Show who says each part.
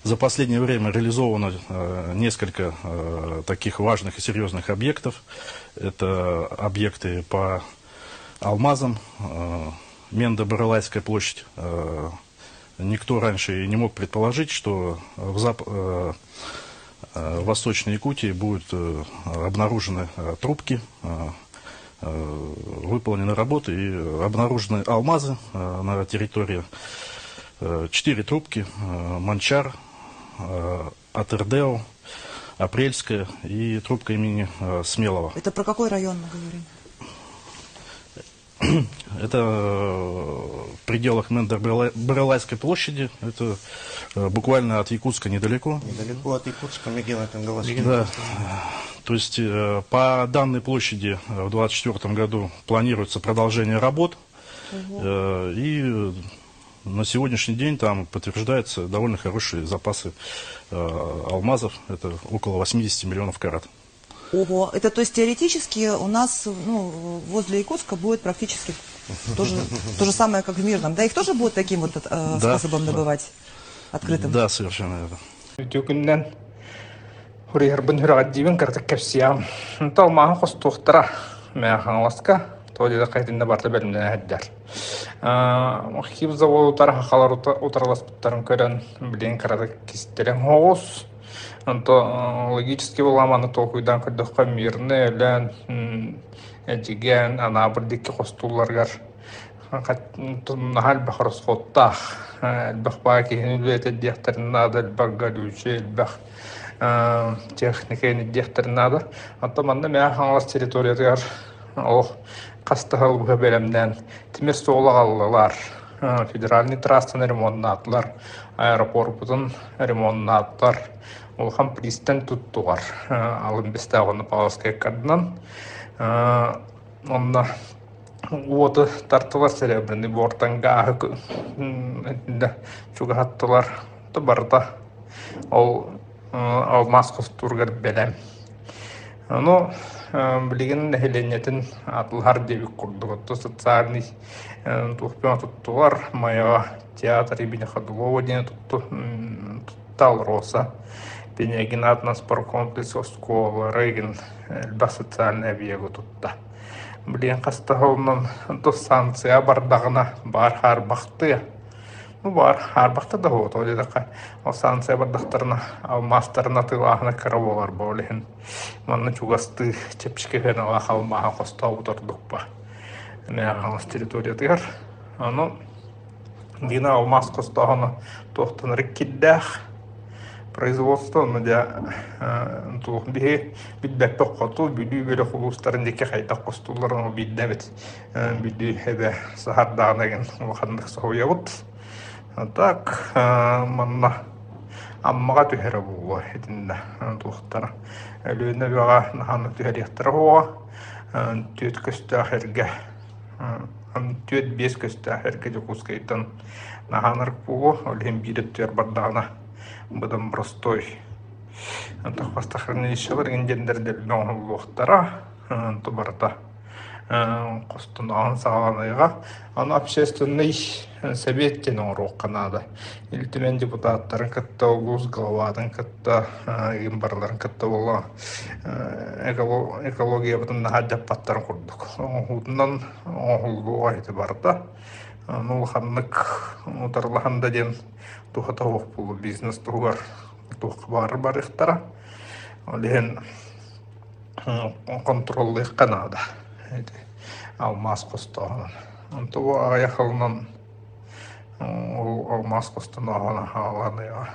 Speaker 1: За последнее время реализовано несколько таких важных и серьезных объектов. Это объекты по алмазам, Менда-Барылайская площадь. Никто раньше и не мог предположить, что в Восточной Якутии будут обнаружены трубки, выполнены работы и обнаружены алмазы на территории. 4 трубки: Манчар, Атердео, Апрельская и трубка имени Смелого.
Speaker 2: Это про какой район мы говорим?
Speaker 1: Это в пределах Мендер-Барылайской площади. Это буквально от Якутска недалеко.
Speaker 3: Недалеко от Якутска, Мегино-Кангаласский.
Speaker 1: Да. То есть по данной площади в 2024 году планируется продолжение работ. И на сегодняшний день там подтверждаются довольно хорошие запасы алмазов. Это около 80 миллионов карат.
Speaker 2: Ого, это то есть теоретически у нас, ну, возле Якутска будет практически то же самое, как в Мирном. Да, их тоже будут таким вот способом добывать открытым?
Speaker 1: Да, совершенно верно.
Speaker 4: Үтүө күнүнэн суруйарбын сүрэҕэлдиибин кыратык кэпсиэҕим. Онто алмааһы хостуохтара Мэҥэ Хаҥаласка, тоҕо диэтэххэ итиннэ барыта бэлэмнэнэ сылдьар. Хим завод утары сахалар утарыласпыттарын көрөн, билигин кыратык кистэлэҥ соҕус. Онто логически буоллаҕына толкуйдаан көрдөххө Мирный, Өлөөн, Эдьигээн, Анаабыр диэки хостуулларыгар наһаа элбэх ороскуоттаах, элбэх баай киһини үлэлэтэр диэхтэрин наада, элбэх горючай, элбэх техниканы диэхтэрин наада. Оттон манна Мэҥэ Хаҥалас территориятыгар олох хас да сыл быһа бэлэмнээн тимир суолу аҕаллылар, федеральный трассаны ремоннаатылар, аэропорпутун ремоннаатылар, улахан пристань туттулар алын бэстээх уонна Павловскай ыккардынан. Онно уоту тартылар Серебряный бортан гааһы чугаһаттылар барыта ол алмаас хостууругар бэлэм. Ону билигин нэһилиэнньэтин атылһар диэбит курдук оттон социальный туохпун туттулар Майаҕа театр имени Ходулова диэн тутта Алроса Пенегин аатынан спорткомплекс оскуолалара игин элбэх социальный объегы тутта. Билигин хаста сылынан санкция бардаҕына баар хаарбахтыа. Ну баар хаарбахта да буолуо тоҕо диэтэххэ ол санкция бардахтарына алмаастарын атыылааһына кыра буолар бу ол иһин манна чугастыы чэпчэки сыаналаах алмааһы хостообут ордук ба Мэҥэ Хаҥалас территориятыгар. Ону Дина алмаас хостооһуна туохтан кирдээх производство онно дьэ туох биһи билбэппит хоту Бүлүү бөлөх улуустарын диэки хайдах хостуулларын ол билдэбит Бүлүү эбэ саһардаҕына игин улаханнык соһуйабыт так манна Аммаҕа түһэрэ буолуо итиннэ туохтара Өлүөнэ эбэҕэ наһааны түһэриэхтэрэ суоҕа түөрт көстөөх эргэ түөрт-биэс көстөөх эргэ Дьокуускайтан наһаанар буолуо ол иһин биир өттүгэр бардаҕына быдан боростуой хранилищелар индиэннэр дэлби оҥоһуллуохтара онто барыта хостонооһун саҕаланыаҕа аны общественный сэбиэт диэн оҥоруохха наада Ил Түмэн депутаттарын кытта улуус главатын кытта игин барыларын кытта буолла экологиябытын наһаа дьаппаттарын курдук оҥоһуутунан оҥоһуллуоҕа ити барыта ну улаханнык утарылаһан да диэн туһата суох буолуо бизнес туһугар туохха баҕарар барыахтара ол иһин хонтуруоллуохха наада ити алмаас хостооһунун онто бу аҕыйах сылынан ол алмаас хостонооһуна хааланыаҕа.